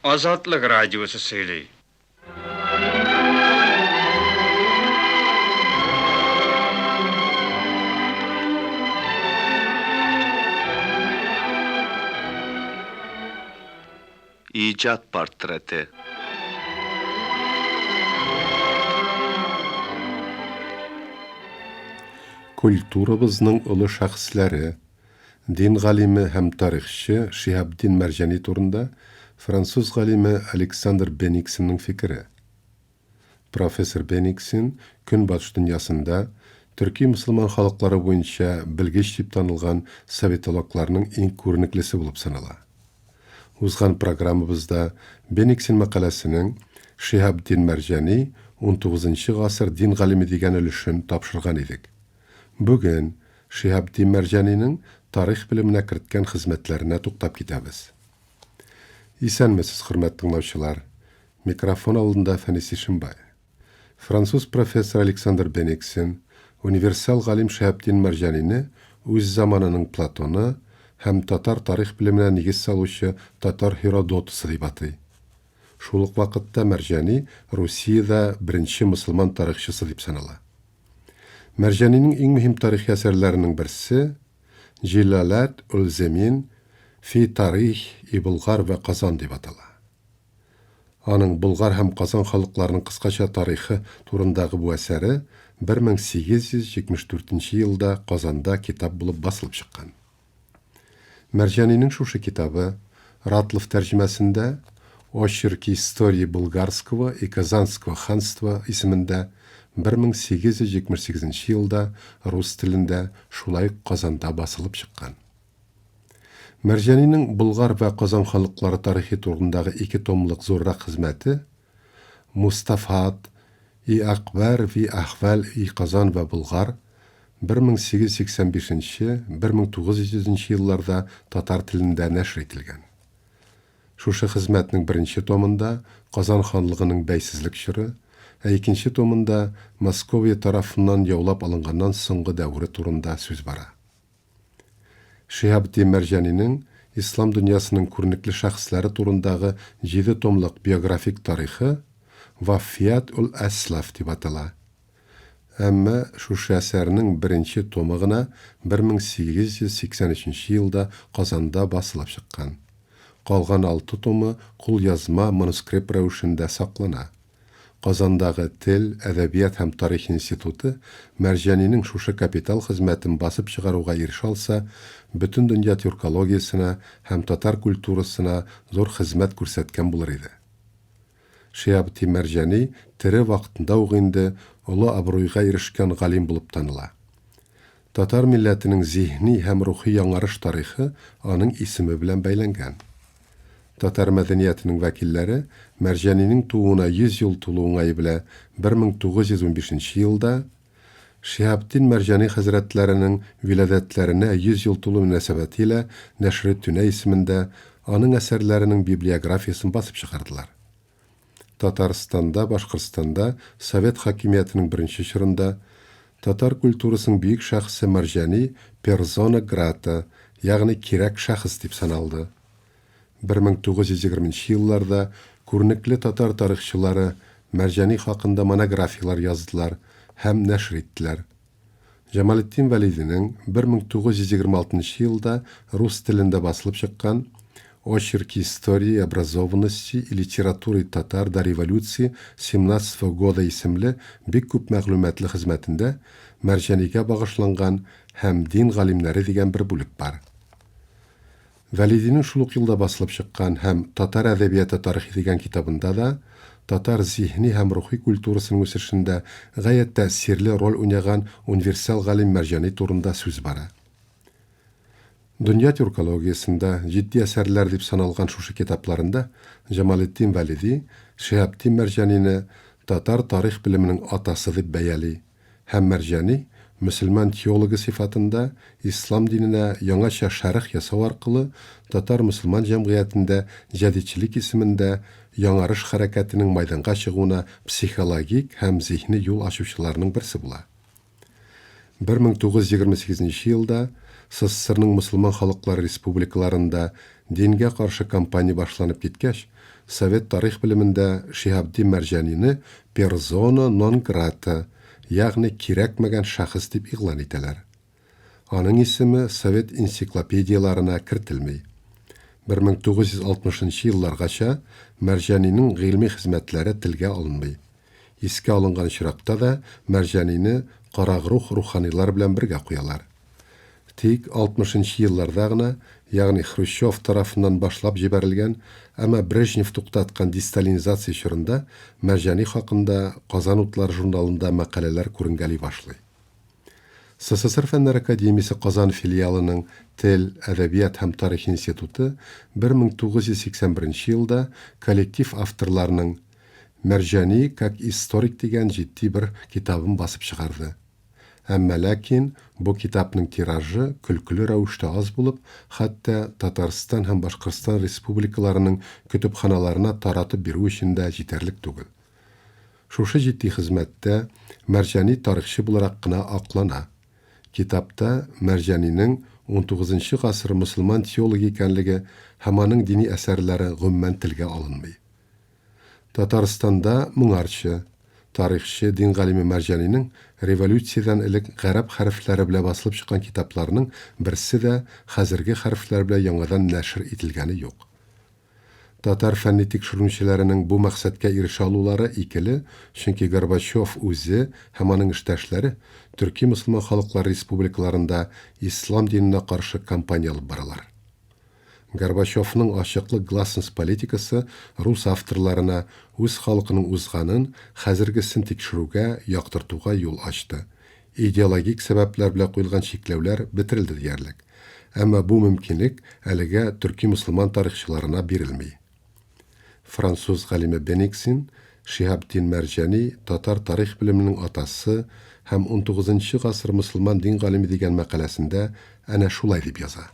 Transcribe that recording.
Азатлык радиосы сөйли. Иҗат портреты. Культурабызның олы шәхесләре, дин галиме һәм тарихчы Шиһабдин Мәрҗани турында француз галиме Александр Бениксенның фикере. Профессор Бениксен Көнбатыш дөньясында төрки мөселман халыклары буенча белгеч дип танылган советологларның иң күренеклесе булып санала. Узган программабызда Бениксен мәкаләсенең Шиһабдин Мәрҗани, унтугызынчы гасыр дин галиме дигән өлешен тапшырган идек. Бүген Шиһабдин Мәрҗанинең тарих белеменә керткән хезмәтләренә туктап китәбез. Исәнмесез, хөрмәтле тыңлаучылар! Микрофон алдында Фәнис Ишембай. Француз профессор Александр Бениксен универсал галим Шиһабдин Мәрҗанине үз заманының Платоны һәм татар тарих белеменә нигез салучы татар Һеродотусы дип атый. Шул ук вакытта Мәрҗани Русиядә беренче мөселман тарихчысы дип санала. Мәрҗанинең иң мөһим тарихи әсәрләренең берсе, Җилаләт ул-Земин фи тарих и Болгар вә Казан дип атала. Аның Болгар һәм Казан халыкларының кыскача тарихы турындагы бу әсәре 1874 нче елда Казанда китап булып басылып чыккан. Мәрҗанинең шушы китабы Ратлов тәрҗемәсендә Очерки истории Булгарского и Казанского ханства исемендә 1878 нче елда рус телендә шулай ук Казанда басылып чыккан. Мәрҗанинең Болгар вә Казан халыклары тарихи турындагы ике томлык зуррак хезмәте Мустафаат и әкъбар фи әхваль и Казан вә Болгар 1885 нче, 1900 нче елларда татар телендә нәшер ителгән. Шушы хезмәтнең беренче томында Казан ханлыгының бәйсезлек чоры, ә икенче томында Московия тарафыннан яулап алынганнан соңгы дәвере турында сүз бара. Шиһабетдин Мәрҗанинең ислам дөньясының күренекле шәхесләре турындагы җиде томлык биографик тарихы Ваффият ул-әслаф дип атала. Әмма шушы әсәрнең беренче томы гына 1883 елда Казанда басылып чыккан. Калган алты томы кулъязма манускрипт рәвешендә саклана. Казандагы Тел, әдәбият һәм тарих институты Мәрҗанинең шушы капитал хезмәтен басып чыгаруга ирешә алса, бөтен дөнья тюркологиясенә һәм татар культурасына зур хезмәт күрсәткән булыр иде. Шиһабетдин Мәрҗани тере вакытында ук инде олы абруйга ирешкән галим булып таныла. Татар милләтенең зиһни һәм рухи яңарыш тарихы аның исеме белән бәйләнгән. Татар мәдәниятенең вәкилләре Мәрҗанинең тууына 100 ел тулу уңае белә 1915 нче елда Шиһабетдин Мәрҗани хәзрәтләренең вилядәтләренә 100 ел тулу мөнәсәбәте илә Нәшре Түнә исемендә аның әсәрләренең библиографиясен басып чыгардылар. Татарстанда, Башкортстанда совет хакимиятенең беренче чорында татар культурасының бөек шәхесе Мәрҗани перзона грата, ягъни кирәк шәхес дип саналды. 1920 нче елларда күренекле татар тарихчылары Мәрҗани хакында монографияләр яздылар һәм нәшер иттеләр. Җамалетдин Вәлидинең 1926 нчы елда рус телендә басылып чыккан Очерки истории образованности и литературы татар до революции семнадцатого года исемле бик күп мәгълүматлы хезмәтендә Мәрҗанигә багышланган һәм дин галимнәре дигән бер бүлек бар. Вәлидинең шул ук елда басылып чыккан һәм Татар әдәбияты тарихы дигән китабында да татар зиһни һәм рухи культурасының үсешендә гаять тәэсирле роль уйнаган универсал галим Мәрҗани турында сүз бара. Дөнья тюркологиясендә җитди әсәрләр дип саналган шушы китапларында Җамалетдин Вәлиди Шиһабетдин Мәрҗанине татар тарих белеменең атасы дип бәяли. Һәм Мәрҗани, мөселман теологы сыйфатында, ислам диненә яңача шәрех ясау аркылы татар-мөселман җәмгыятендә җәдитчелек исемендә яңарыш хәрәкәтенең майданга чыгуына психологик һәм зиһни юл ачучыларның берсе була. 1928 нче елда СССРның мөселман халыклары республикаларында дингә каршы кампания башланып киткәч, Совет тарих белемендә Шиһабдин Мәрҗанине перзона нон грата, ягъни кирәкмәгән шәхес дип игълан итәләр. Аның исеме совет энциклопедияләренә кертелми. 1960 нчы елларгача Мәрҗанинең гыйльми хезмәтләре телгә алынмый. Искә алынган очракта да Мәрҗанине карагруһ руханилар белән бергә куялар. Тик 60 нчы елларда гына, ягъни Хрущев тарафыннан башлап җибәрелгән, әмма Брежнев туктаткан десталинизация чорында Мәрҗани хакында Казан утлары журналында мәкаләләр күренгәли башлый. СССР Фәннәр академиясе Казан филиалының Тел, әдәбият һәм тарих институты 1981 елда коллектив авторларның Мәрҗани как историк дигән җитди бер китабын басып чыгарды. Әмма ләкин бу китапның тиражы көлкеле рәвештә аз булып, хәтта Татарстан һәм Башкортстан республикаларының көтепханаларына таратып бирү өчен дә җитәрлек түгел. Шушы җитди хезмәттә Мәрҗани тарихчы буларак кына аклана. Китапта Мәрҗанинең унтугызынчы гасыр мөселман теологы икәнлеге һәм аның дини әсәрләре гомумән телгә алынмый. Татарстанда моңарчы тарихчы, дин галиме Мәрҗанинең революциядән элек гарәп хәрефләре белән басылып чыккан китапларының берсе дә хәзерге хәрефләр белән яңадан нәшер ителгәне юк. Татар фәнни тикшеренүчеләренең бу максатка ирешә алулары икеле, чөнки Горбачев үзе һәм аның эштәшләре төрки мөселман халыклары республикаларында ислам диненә каршы кампания алып баралар. Горбачевның ачыклык-гласность политикасы рус авторларына үз халкының узганын, хәзергесен тикшерүгә, яктыртуга юл ачты. Идеологик сәбәпләр белән куелган чикләүләр бетерелде диярлек. Әмма бу мөмкинлек әлегә төрки-мөселман тарихчыларына бирелми. Француз галиме Бениксин Шиһабдин Мәрҗани татар тарих белеменең атасы һәм унтугызынчы гасыр мөселман дин галиме дигән мәкаләсендә әнә шулай дип яза.